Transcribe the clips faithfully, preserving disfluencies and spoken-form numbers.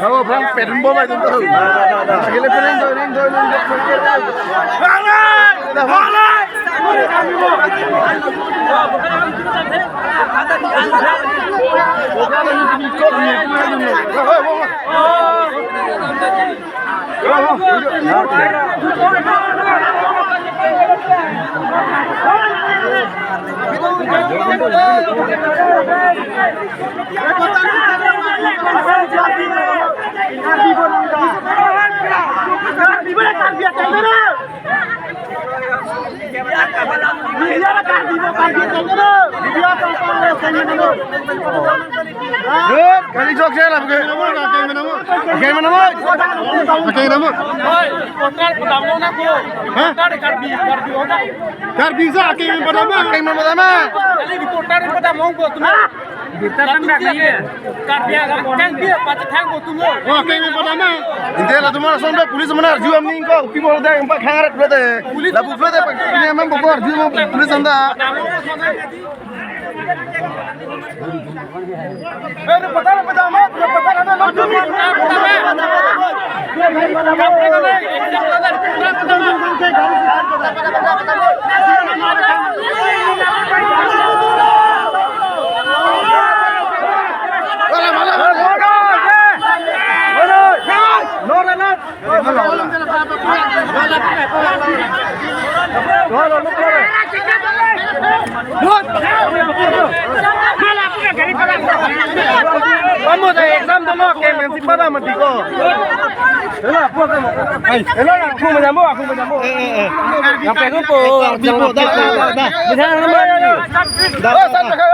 Abo bang pedun bo bai dun tahu. Agile pedun do, pedun do, pedun do. Kali jok jala, kali mana mo, kali mana mo, kali mana mo. Hah? Karbi sa, kali mana mo, kali mana mo. Karbi akan dia pasti tanggo tunggu. Oh, kali mana mo. India la tumar sonda police mana arju amni ko upi bol da empat hangar plate. Labu plate pa ini memang bokor arju police anda. Vamos a exam de lo que me encima de matico. Hello, hello, aku mau jamu, aku mau jamu. Yang pengen po, yang pengen po. Bisa nama?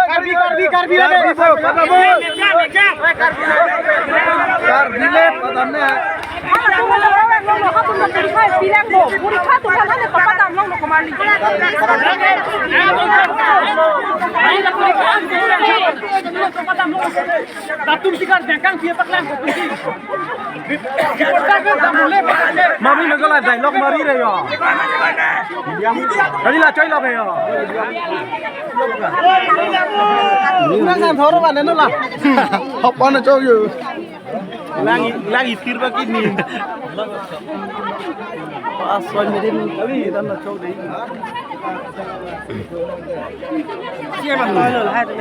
Karbi, Karbi, Karbi lagi. Karbi le, padamne. Tatum tikar jangkang dia paklang tatum ti. Mami nang kalau dialog mari re yo. Kali la choi lo yo. Nang san thoro ba neno la. Hop on chok yo. Lagi, lagi tir ba kini. Pas soy merin kali dan na chok dei. Siapa lo lo hai tu.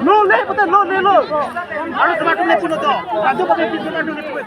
Lo le, pata lo le lo. Aro semakin le puno to. Adu pakai pintu adu le puno.